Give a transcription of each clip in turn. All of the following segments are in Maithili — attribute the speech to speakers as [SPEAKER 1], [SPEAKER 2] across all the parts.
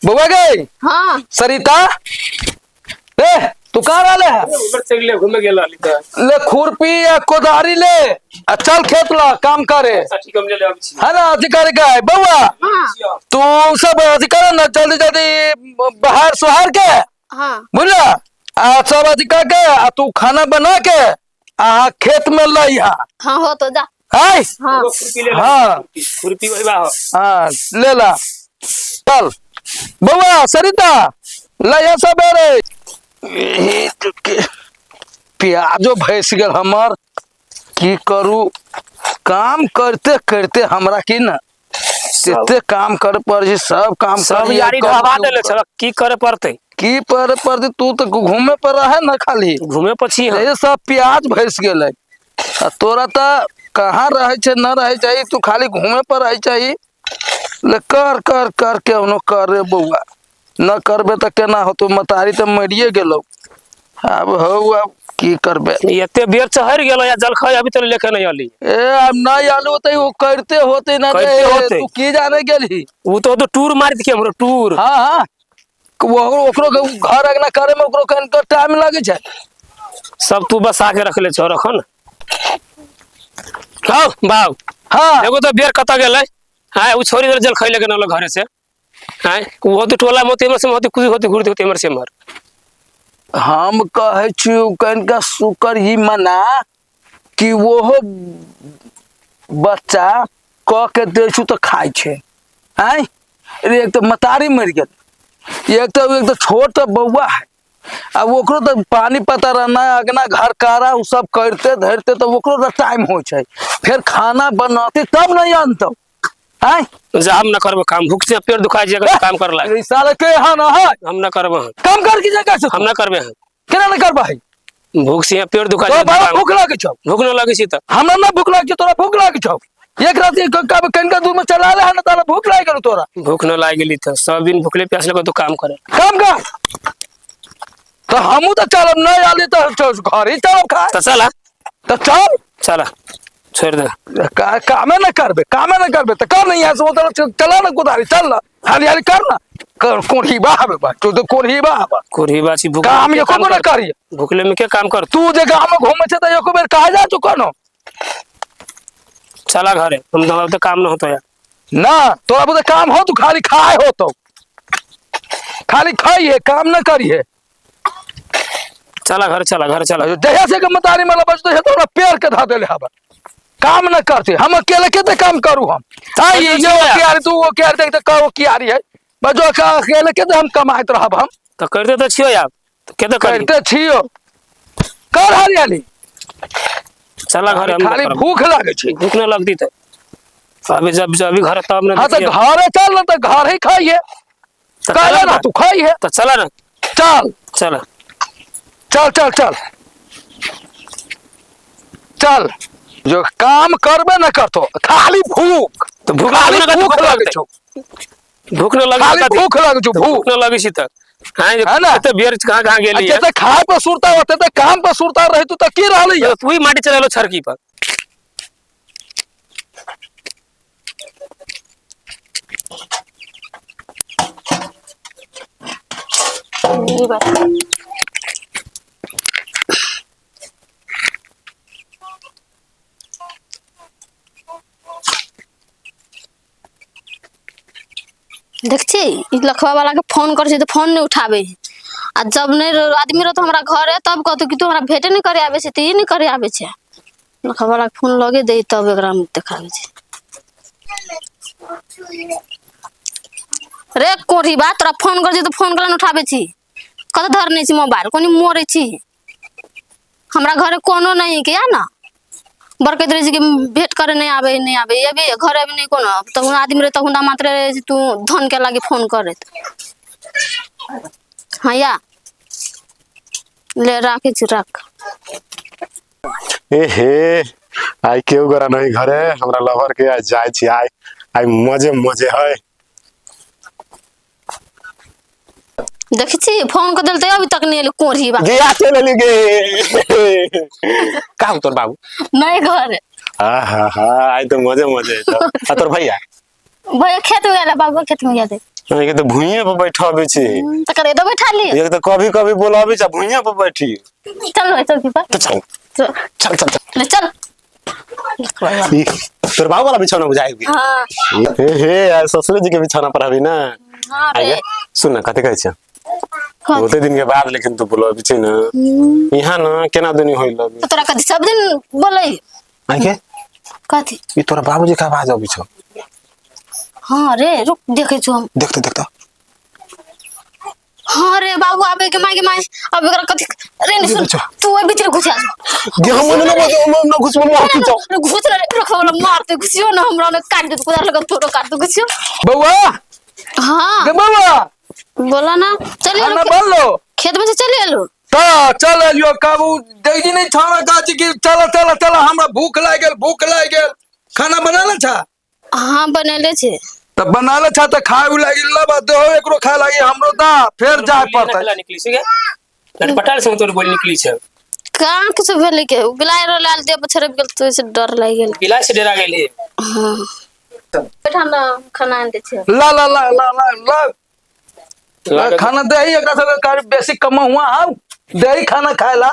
[SPEAKER 1] बौआ गई।
[SPEAKER 2] हाँ।
[SPEAKER 1] सरिता ए तू कहाँ रहले है?
[SPEAKER 3] उधर चल गेलै, घूमे गेल रहली तऽ।
[SPEAKER 1] ले खुरपी या कोदारी ले आ चल खेत ला काम करे।
[SPEAKER 3] अच्छा, ठीक, हम ले ले आबै छी।
[SPEAKER 1] है ना अथी करे के है बौआ।
[SPEAKER 2] हाँ।
[SPEAKER 1] तू सब अथी कर ना जल्दी जल्दी बाहर सुहार के।
[SPEAKER 2] हाँ।
[SPEAKER 1] बुझला आ सब अथी कर के आ तू खाना बना के आ खेत में लइहा।
[SPEAKER 2] हाँ हो तो जा।
[SPEAKER 1] है।
[SPEAKER 2] हाँ।
[SPEAKER 3] एगो खुरपी ले ले।
[SPEAKER 1] हाँ।
[SPEAKER 3] खुरपी वही बा हो।
[SPEAKER 1] हाँ ले ला चल बौआ सरिता लइहा सबेरे। एहे तो के प्याजो भैस गेल हमर। की करू काम करते करते हमरा की ना कते काम करे पड़े छै सब काम
[SPEAKER 3] सब
[SPEAKER 1] करियै,
[SPEAKER 3] यारी
[SPEAKER 1] करू,
[SPEAKER 3] ढहबा देले छल की करे पड़तै?
[SPEAKER 1] की करे पड़तै? तू तऽ घूमे पर रहे ना खाली।
[SPEAKER 3] घूमे पर छी हम।
[SPEAKER 1] ये सब प्याज भैस गेलै आ तोरा तऽ कहाँ रहै छै न रहै चाही तू खाली घूमे पर रहै चाही। ले कर कर कर केहनो कर रे बौआ न करबे तऽ केना होतौ? मतारी तऽ मरिए गेलौ आब हौ आब की करबे?
[SPEAKER 3] एते बेर चहरि गेलो या जलखै अभी तक लेके नहीं अली।
[SPEAKER 1] ए आब नहीं आलू होतै ओ करते होतै ना
[SPEAKER 3] करते
[SPEAKER 1] रे,
[SPEAKER 3] होतै।
[SPEAKER 1] तू की जाने गेलही?
[SPEAKER 3] उ तो टूर मारि देलकै हमरो टूर।
[SPEAKER 1] हाँ हाँ ओकरो घर अंगना करे में ओकरो कनिको टाइम लगे छै।
[SPEAKER 3] सब तू बसा के रखले छौ रखन। हौ बाउ।
[SPEAKER 1] हाँ।
[SPEAKER 3] एगो तो बेर कतऽ गेलै? हाँ उ छोरी देल जलखै लेके न घरे से। हाँ वो तो टोला मोती में से मोती कुछ होती घूरती होती एमहर से एमहर।
[SPEAKER 1] हम कहै छी कनिका शुक्र ही मना कि ओहो बच्चा क के दै छु तऽ खाइ छै। आँय रे एक तऽ मतारी मरि गेल एक तऽ छोट बौआ है आ ओकरो तऽ पानी पता रहना अगना घर कारा उ सब करते धरते तऽ ओकरो तऽ टाइम होइ छै फेर खाना बनाते तब नहीं अनतौ। आँय
[SPEAKER 3] जा हम न करबो काम भूख से पेट दुखा जाए अगर काम कर लागे।
[SPEAKER 1] ई साला के यहाँ ना है।
[SPEAKER 3] हम न करबो हन।
[SPEAKER 1] काम कर की जगह से
[SPEAKER 3] हम न करबे हन।
[SPEAKER 1] केना न करबा है?
[SPEAKER 3] भूख से यहाँ पेट दुखा
[SPEAKER 1] तोरा
[SPEAKER 3] जाए
[SPEAKER 1] बड़ा
[SPEAKER 3] काम।
[SPEAKER 1] भूख लागे छौ।
[SPEAKER 3] भूख न लगे छी तऽ।
[SPEAKER 1] हमरा न भूख लागे छौ तोरा भूख लागे छौ। एक रात एक कब कनिका दूध में चला रहा ना तारा भूख लाग गेल तोरा।
[SPEAKER 3] भूख न लाग गेली तऽ सब दिन भूखले प्यासले के तू काम करे।
[SPEAKER 1] काम कर तो हमहू तऽ चलब नहीं आली तऽ घर ही चलब खाए।
[SPEAKER 3] तऽ चला।
[SPEAKER 1] तऽ चल।
[SPEAKER 3] चला छोड़ दे।
[SPEAKER 1] कामे न करबे कामे न करबे तऽ कर नहीं यहाँ से उधर चला ना कुदारी चल ना हाली हाली कर ना कर कोढ़ी बा हबे बा तू तो कोढ़ी बा हबे।
[SPEAKER 3] कोढ़ी बा छी भूख
[SPEAKER 1] काम
[SPEAKER 3] के
[SPEAKER 1] एको
[SPEAKER 3] काम
[SPEAKER 1] न
[SPEAKER 3] कर।
[SPEAKER 1] करिए।
[SPEAKER 3] भूखले में के काम कर?
[SPEAKER 1] तू जे गांव में घूमे छे तऽ एको बेर कहा जा तू कोनो?
[SPEAKER 3] चला घरे हम तो तो काम न होतो यार।
[SPEAKER 1] ना तोरा बुते काम हो तू खाली खाए हो तो खाली खाइए काम न करिए।
[SPEAKER 3] चला घर चला घर चला।
[SPEAKER 1] जहिया से के मतारी मला बचतो है तोरा पेड़ के धा देले हबे काम न करते हम अकेले केते काम करू हम? हाँ, ये वो कियारी तू वो कियारी देख का वो कियारी है बजो का अकेले केते हम कमाइत रहब हम?
[SPEAKER 3] तो करते तो छियो यार तो केते करी?
[SPEAKER 1] करते छियो कर हरियाली।
[SPEAKER 3] चला घर हम
[SPEAKER 1] खाली
[SPEAKER 3] करब।
[SPEAKER 1] भूख लागे छै।
[SPEAKER 3] भूख न लगती तो अभी जब जब अभी घर तब न
[SPEAKER 1] हाँ तो
[SPEAKER 3] देखिए।
[SPEAKER 1] घरे चल ना तो घर ही खाइए।
[SPEAKER 3] तो
[SPEAKER 1] कहले
[SPEAKER 3] चला
[SPEAKER 1] ना
[SPEAKER 3] ना।
[SPEAKER 1] तू खाइए।
[SPEAKER 3] तो चला ना।
[SPEAKER 1] चल।
[SPEAKER 3] चला।
[SPEAKER 1] चल चल चल चल जो काम करबे न करतो खाली भूख।
[SPEAKER 3] तो भूख
[SPEAKER 1] खाली
[SPEAKER 3] लगबे न
[SPEAKER 1] भूख
[SPEAKER 3] करतौ,
[SPEAKER 1] लगे छौ।
[SPEAKER 3] भूख न लगे
[SPEAKER 1] खाली
[SPEAKER 3] छौ।
[SPEAKER 1] भूख लगे छौ, भूख।
[SPEAKER 3] भूख न लगे छी तऽ। हाँ,
[SPEAKER 1] है ना?
[SPEAKER 3] एते बेर कहाँ कहाँ गेली
[SPEAKER 1] आ जते खाय पर सुरता होते ते काम पर सुरता रही तू तऽ की रहली है?
[SPEAKER 3] तू ही माटी चलेलो छड़की पर।
[SPEAKER 2] ई बात। देखছি ई लखवा वाला के फोन कर छी तऽ फोन नहीं उठाबे है। आ जब नहीं आदमी रहतो हमरा घरे तब कहतो कि तू हमरा भेटे नहीं करे आबे छै तऽ ई नहीं करे आबे छै। लखवा वाला के फोन लगे दे तब एकरा हम देखाबे छै। रे कोढ़ी बा तोरा फोन कर छी तऽ फोन केला उठाबे छी? कतऽ धरने छी मोबाइल? कोनी मोरे छी? हमरा घरे कोनो नहीं के या ना बरकैत रहे छै कि भेंट करे नहीं आबे नहीं आबे ये भी घरे भी नहीं कोनो तहुन आदमी रहे तहुन मात्र रहे छै तू धन के लागे फोन करैत। हाँ या ले राखे छी राख।
[SPEAKER 4] ए हे आई केहू गोरा नहीं घरे हमरा लवर के आज जाय छी आई आई मजे मजे है।
[SPEAKER 2] देखै छी फोन कर देल तऽ अभी तक नहीं एलै कोढ़ी बा।
[SPEAKER 4] गे आ चल एली गे।
[SPEAKER 3] का हो तोर बाबू?
[SPEAKER 2] नहीं घरे।
[SPEAKER 4] हा हा हा आई तो मजे मजे है। आ तोर भैया?
[SPEAKER 2] भैया खेत में गेला, बाबू खेत में गेले।
[SPEAKER 4] के तो भुइये पर बैठाबे छी।
[SPEAKER 2] त करे तो बैठा ली।
[SPEAKER 4] एक तो कभी कभी बोलाबे छ, भुइये पर बैठी।
[SPEAKER 2] चल चौकी पर।
[SPEAKER 4] तो चल।
[SPEAKER 2] चल।
[SPEAKER 4] चल चल चल।
[SPEAKER 2] ले चल।
[SPEAKER 4] ई, तोर बाबू वाला बिछौना बुझाएगी।
[SPEAKER 2] हाँ।
[SPEAKER 4] हे हे यार, ससुर जी के बिछौना पर अभी ना।
[SPEAKER 2] हाँ रे।
[SPEAKER 4] आगे सुन ना, कथी कहै छै?
[SPEAKER 2] कथी?
[SPEAKER 4] बहुते दिन के बाद लेकिन तू बोलाबे छै ना। यहाँ ना केना दुनी होइल अभी।
[SPEAKER 2] तो तोरा कथी सब दिन बोलै?
[SPEAKER 4] आगे?
[SPEAKER 2] कथी?
[SPEAKER 4] ई तोरा बाबूजी के आवाज अबै छौ।
[SPEAKER 2] हाँ रे, रुक देखै छु हम।
[SPEAKER 4] देखते देखते।
[SPEAKER 2] हाँ रे बाबू आबे के माय के माय, अब एकरा कथी रे नहीं सुन,
[SPEAKER 4] देखै छौ।
[SPEAKER 2] तू ओइ भीतर घुसा जा।
[SPEAKER 4] गे हम न न न घुसबो मार छौ।
[SPEAKER 2] रे घुस रे, रुक हमरा मारते घुसियो ना, हमरा ने काट दे, कुदाल लगा तोरो काट दे घुसियो।
[SPEAKER 1] बउआ।
[SPEAKER 2] हाँ।
[SPEAKER 1] गे बउआ।
[SPEAKER 2] बोला ना, चलिए
[SPEAKER 1] खाना
[SPEAKER 2] लो,
[SPEAKER 1] बनलो?
[SPEAKER 2] खेत में से चलिए लो।
[SPEAKER 1] त चल एलियो, काबू देखी नहीं छाना गाची की चल चल चल, हमरा भूख लाग गेल, भूख लाग गेल। खाना बनाले छा?
[SPEAKER 2] हाँ बनेले छे।
[SPEAKER 1] त बनाले छा त खाए उ लागी, लब देहो एकरो खाए लागी हमरो ता फेर जाय पड़तै।
[SPEAKER 3] निकली छै लटपटाल से तोर बोली निकली छै।
[SPEAKER 2] कहाँ किछु भेलै के बिलाइ रो लाल देह पर छड़प गेल तो ओइसे डर लागि गेल।
[SPEAKER 3] बिलाइ से डरा गेल हे।
[SPEAKER 2] हाँ। बैठा ना, खाना आनि दै छै।
[SPEAKER 1] ला ला ला ला ला ला। ला, खाना दही एकरा सब कार्य बेसी कमा हुआ हाउ दही खाना खाए ला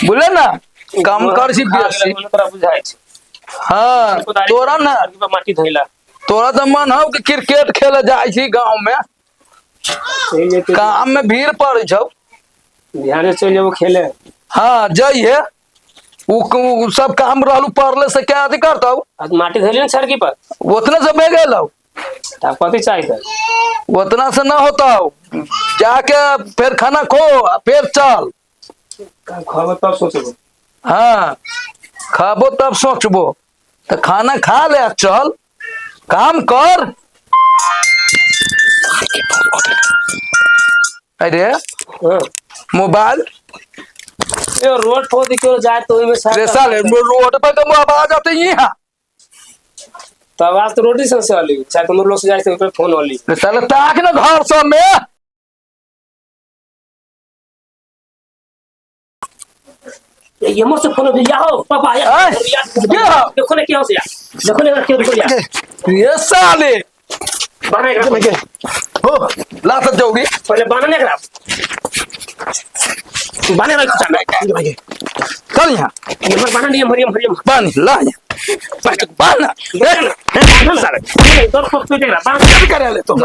[SPEAKER 1] बोले ना, काम कर छी बेसी।
[SPEAKER 3] तोरा बुझाइ छै।
[SPEAKER 1] हाँ, तोरा ना
[SPEAKER 3] माटी धइला।
[SPEAKER 1] तोरा तो मन हौ कि क्रिकेट खेले जाय छी गांव में, काम में भीड़ पड़ै छौ।
[SPEAKER 3] ध्यान से चलि जेबो खेले।
[SPEAKER 1] हाँ जइहे, उ सब काम रहलू पड़ले से क्या अथी करतौ?
[SPEAKER 3] आज माटी धइले ने सड़की पर।
[SPEAKER 1] उतने से भे गेलौ।
[SPEAKER 3] तब कथी चाही त?
[SPEAKER 1] उतना से न होतौ, जाके फिर खाना खो आ फिर चल।
[SPEAKER 3] खाबो तब सोचबो।
[SPEAKER 1] हाँ खाबो तब सोचबो, तो खाना खा ले चल काम कर। अरे
[SPEAKER 3] हाँ।
[SPEAKER 1] मोबाइल
[SPEAKER 3] ये रोड पर देखियो जाए तो ओइमे
[SPEAKER 1] रे साले, रोड पर तो आवाज आते ही है।
[SPEAKER 3] तो आवाज तो रोड से आली, चाहे तुम लोग से जाए तो फोन आली।
[SPEAKER 1] रे साले ताक ना घर सब में।
[SPEAKER 3] ये मोर से फोन भी आओ पापा यार,
[SPEAKER 1] ये हो।
[SPEAKER 3] देखो ना क्या हो यार, देखो ना क्या देखो यार।
[SPEAKER 1] ये साले
[SPEAKER 3] बाना एकरा
[SPEAKER 1] हो ला सब जाओगी।
[SPEAKER 3] पहले बाना ने एकरा बाना रख चल
[SPEAKER 1] चल यहाँ।
[SPEAKER 3] ये मर बाना नहीं, मरियम मरियम
[SPEAKER 1] बानी ला यहाँ। बाना।
[SPEAKER 3] बाना साले दर को पे एकरा बाना।
[SPEAKER 1] क्या करे ले तुम?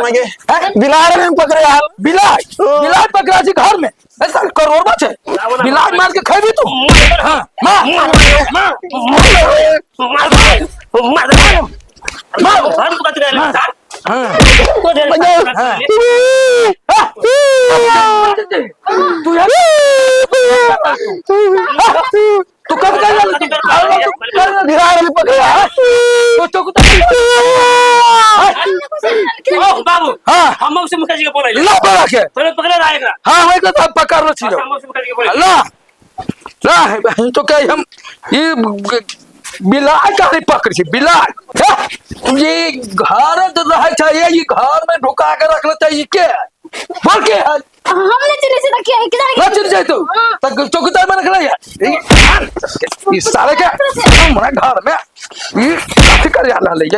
[SPEAKER 4] बिलार में पकड़े हाल।
[SPEAKER 1] बिलार बिलार पकड़ा छी घर में। ए साले करोड़वा छै, बिलार मार के खैबी तू। हां मार
[SPEAKER 3] मार मार मार मार हम कत रहे साल।
[SPEAKER 1] हां
[SPEAKER 3] को दे
[SPEAKER 1] तू यार तू कब कर
[SPEAKER 4] बिलार में पकड़े हाल।
[SPEAKER 1] तू तो
[SPEAKER 3] ओ बाबू।
[SPEAKER 1] हां
[SPEAKER 3] हम से मुखर्जी के बोलै
[SPEAKER 1] ला पकड़ा के
[SPEAKER 3] पहले पकड़े रहा एकरा।
[SPEAKER 1] हां हम एकरा तो पकड़लो छी।
[SPEAKER 3] हम से मुखर्जी के बोलै
[SPEAKER 1] ला ला तो कह हम ई बिलाय काहे पकड़ छी बिलाय। ये घर तो रहै छै, ये घर में ढुका के रखले छै, ई के बोल के है?
[SPEAKER 2] हम नहीं चिन्है छी त के है? के जाने
[SPEAKER 1] ना चिन्ह जाइ तू त चौकीदार में रखले है ई साले के हमरा घर में ई कथी करे आल रहलै ई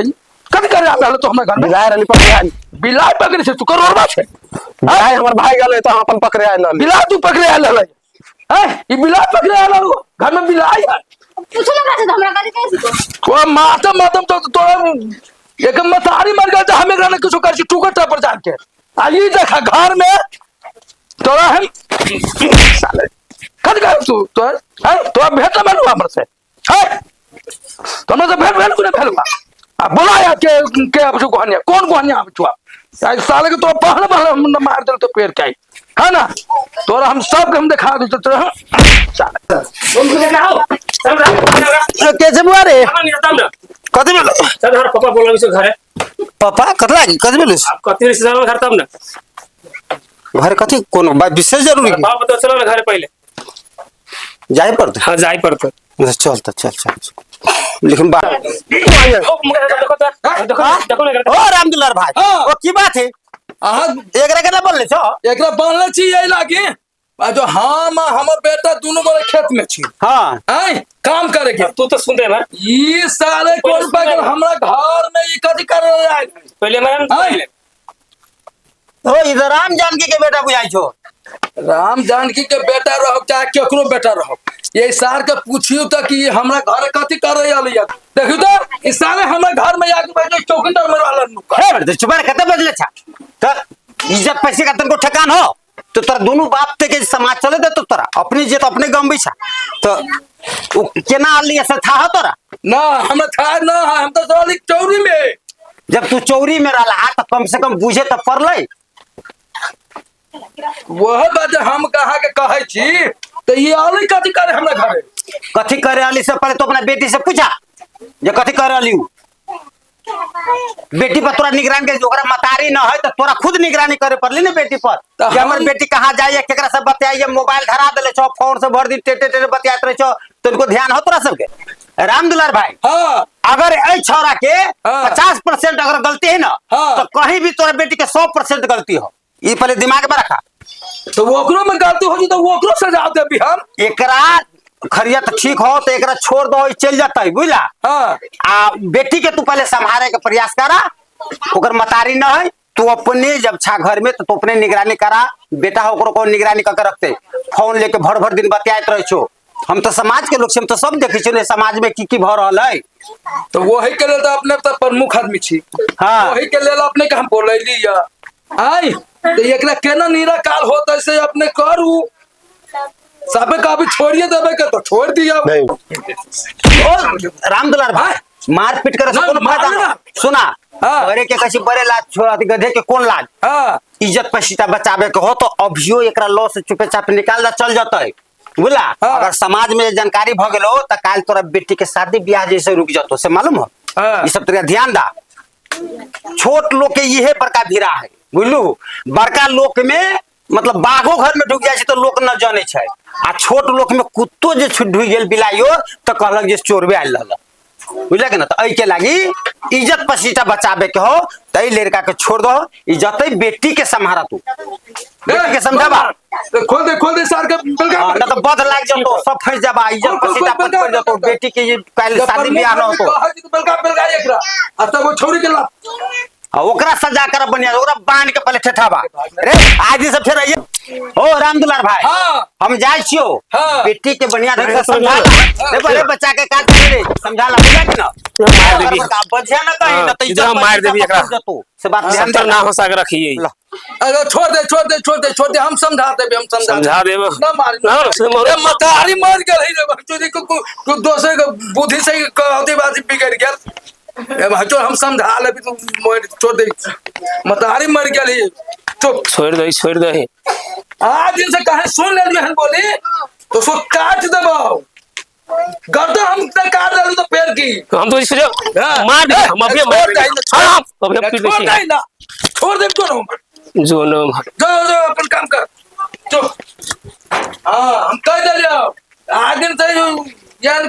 [SPEAKER 1] कथी करे आल रहलै तो हमरा घर में?
[SPEAKER 4] बिलाय रहली पकड़े आयल।
[SPEAKER 1] बिलाय पकड़े छै तू करोड़वा छै।
[SPEAKER 4] बिलाय हमर भाई गेलै त हम अपन पकड़े आयल रहली।
[SPEAKER 1] बिलाय तू पकड़े आयल रहलै? हैं ई बिलाय पकड़े आयल रहलो घर में बिलाय है।
[SPEAKER 2] पूछो ना हमरा से त हमरा कथी कहै छी तू?
[SPEAKER 1] ओ मातम मातम तो तोरा एक मतारी मर गेल त हम एकरा ने किछो करै छी टुकड़ पर जाके। आ ई देखा घर में तोरा हम साले कथी कर तू तोर हैं तोरा भेट ना भेलु हमर से हैं तोरा से भेट भेल कोने भेलु आ बोला या के अब जो गोहनिया कौन गोहनिया अब छुआ आई साले के तोरा पहल पहल हम न मार देल तो पेड़ के है ना तोरा हम सब के हम दिखा दे तोरा साले
[SPEAKER 3] तुम के आओ चल रा
[SPEAKER 5] कैसे बुआ रे
[SPEAKER 3] हम नहीं तब ना
[SPEAKER 5] कथी भेलो?
[SPEAKER 3] चल हर पापा बोलाबी छै घरे।
[SPEAKER 5] पापा कतला कथी भेलो?
[SPEAKER 3] आप कथी से चल घर तब ना
[SPEAKER 5] घर कथी कोनो बात विशेष जरूरी की?
[SPEAKER 3] बाप तो चलो ना घरे पहले
[SPEAKER 5] जाय पड़तै।
[SPEAKER 3] हां जाय पड़तै।
[SPEAKER 5] चल त चल चल लेकिन बा
[SPEAKER 3] ओ देखो त देखो देखो ना
[SPEAKER 5] ओ रामदुलार भाई
[SPEAKER 1] हाँ।
[SPEAKER 5] ओ की बात है?
[SPEAKER 1] अहाँ
[SPEAKER 5] एकरा केना बोलले छो?
[SPEAKER 1] एकरा बान्हले छी एहि लागी आ जो हम आ हमर बेटा दुनू गोरे खेत में छी।
[SPEAKER 5] हाँ।
[SPEAKER 1] आय काम करे के।
[SPEAKER 3] तू तो सुन दे ना।
[SPEAKER 1] ई साले कोन पागल हमरा घर में ई कथी करे आयल?
[SPEAKER 3] पहले हमरा
[SPEAKER 1] आय।
[SPEAKER 5] ओ इधर राम जानकी के बेटा बुझाई छो।
[SPEAKER 1] राम जानकी के बेटा रहो चाहे केकरो बेटा रहो, ये सार के पूछियो त कि हमरा घर कथी करे आयल? देखियो त ई साले हमरा घर में आके बैठे चौकीदार में रहलन नुका।
[SPEAKER 5] हे बे चुप कते बजले छा त इज्जत पैसे का तनको ठेकान हो तो तोरा दोनों बाप ते के समाज चले दे तो तोरा अपने जे तो अपने गम छा तो उ केना आली ऐसे था हो तोरा?
[SPEAKER 1] ना हमरा था ना, हम तो रहली चौरी में।
[SPEAKER 5] जब तू चौरी में रहला तो कम से कम बुझे तो पड़लै।
[SPEAKER 1] वह बात हम कहा के कहै छी तो ये आली कथी करे हमरा घरे?
[SPEAKER 5] कथी करे आली से पहले तो अपना बेटी से पूछा जे कथी करे आली उ। बेटी पर तोरा निगरानी के ओकरा मतारी न है तो तोरा खुद निगरानी करे पड़ली ने बेटी पर।
[SPEAKER 1] तो
[SPEAKER 5] जे हमर बेटी कहाँ जाइए केकरा से बतियाइए, मोबाइल धरा देले छो, फोन से भर दिन टेटे टेटे बतियात रहे छो, तो इनको ध्यान हो तोरा सबके? राम दुलार भाई,
[SPEAKER 1] हाँ।
[SPEAKER 5] अगर ए छौरा के
[SPEAKER 1] हाँ।
[SPEAKER 5] 50% अगर गलती है ना,
[SPEAKER 1] हाँ।
[SPEAKER 5] तो कहीं भी तोरा बेटी के 100% गलती हो, ये पहले दिमाग में रखा।
[SPEAKER 1] तो ओकरो में गलती हो तो ओकरो सजा देबी हम।
[SPEAKER 5] एकरा खरियत ठीक हो तो एकरा छोड़ दो चल जाता है बुझला।
[SPEAKER 1] हाँ।
[SPEAKER 5] आ बेटी के तू पहले संभारे के प्रयास करा, ओकर मतारी न है तू अपने जब छा घर में तो तू अपने निगरानी करा, बेटा हो ओकरो को निगरानी कर के रखते, फोन लेके भर भर दिन बतियात रहे छो। हम तो समाज के लोग हम तो सब देखे छो समाज में की की भ रहल है।
[SPEAKER 1] तो वही के लेल तो अपने तो प्रमुख आदमी छी।
[SPEAKER 5] हाँ।
[SPEAKER 1] वही के लेल अपने के हम बोलैली या आई तो एकरा केना निराकाल होत से अपने करू सबे का अभी छोड़िए देबे के तो छोड़ दिया।
[SPEAKER 4] नहीं।
[SPEAKER 5] ओ राम दुलार भाई मार पीट करे से
[SPEAKER 1] ना,
[SPEAKER 5] कोनो फायदा
[SPEAKER 1] मार
[SPEAKER 5] ना।
[SPEAKER 1] ना।
[SPEAKER 5] सुना,
[SPEAKER 1] हाँ।
[SPEAKER 5] बड़े के कैसे बड़े लाज छोड़ा गधे के कौन लाज?
[SPEAKER 1] हाँ।
[SPEAKER 5] इज्जत पैसा बचावे के हो तो अभियो एकरा लॉ से चुपे चाप निकाल दा चल जतै बुझला।
[SPEAKER 1] हाँ।
[SPEAKER 5] अगर समाज में जानकारी भ गेलो त काल तोरा बेटी के शादी ब्याह जैसे रुक जतो से मालूम हो।
[SPEAKER 1] हाँ।
[SPEAKER 5] ई सब तोरा ध्यान दा। छोट लोग के इहे बड़का भीड़ा है बुझलू, बड़का लोक में मतलब बाघो घर में ढुक जाए तो लोक न जाने छै, आ छोट लोक में कुत्तो जे ढुक गेल बिलाइयो तो कहलक जे चोरबे आयल रहल बुझलक ना। तो एहि के लागी इज्जत पसीटा बचावे के हो तो एहि लड़का के छोड़ दो, इज्जत बेटी के सम्हारा तू, बेटी के समझाबा।
[SPEAKER 1] खोल दे खोल दे सार के
[SPEAKER 5] ना तो बद लाग जतो सब फंस जाबा, इज्जत पसीटा पर पड़ जतो, बेटी के काल शादी ब्याह न होतो।
[SPEAKER 1] बलका बलका एकरा आ तब वो छोड़ी के ला
[SPEAKER 5] ओकरा सजा कर बढ़िया ओकरा बांध के पहले ठेठाबा रे आज से फेर आइए। ओ राम दुलार भाई,
[SPEAKER 1] हाँ।
[SPEAKER 5] हम जाय छियो।
[SPEAKER 1] हाँ।
[SPEAKER 5] बेटी के बढ़िया ढंग से समझा ला रे, बड़े बच्चा के काज करे रे समझा ला बुझा कि ना?
[SPEAKER 3] मार देबी।
[SPEAKER 5] बझिया ना कहीं ना तो
[SPEAKER 3] इधर मार देबी एकरा।
[SPEAKER 5] से बात ध्यान
[SPEAKER 3] सत्तर ना हो साग रखिए।
[SPEAKER 1] अरे छोड़ दे छोड़ दे छोड़ दे छोड़ दे, हम समझा देबे, हम
[SPEAKER 3] समझा देबे।
[SPEAKER 1] ना मार
[SPEAKER 3] ना,
[SPEAKER 1] ए मतारी मर गेल है रे चोरी को दोसर के बुद्धि से कहते बात बिगड़ गेल। ए भाई हम समझा लेबी तू मर छोड़ दे, मतारी मर गेल है चुप
[SPEAKER 3] छोड़ दे छोड़ दे।
[SPEAKER 1] आज दिन से कहे सुन लेलिए हन बोली तो सो काट देबो, गर्दन हम त काट देलु तो पेड़ की
[SPEAKER 3] हम तो सोचो मार दे, हम अभी मार दे। हां अभी हम
[SPEAKER 1] छोड़ दे ना, छोड़ दे तो हम
[SPEAKER 3] जो न
[SPEAKER 1] जो जो अपन काम कर चुप। हां हम कह देलियो आज दिन से यान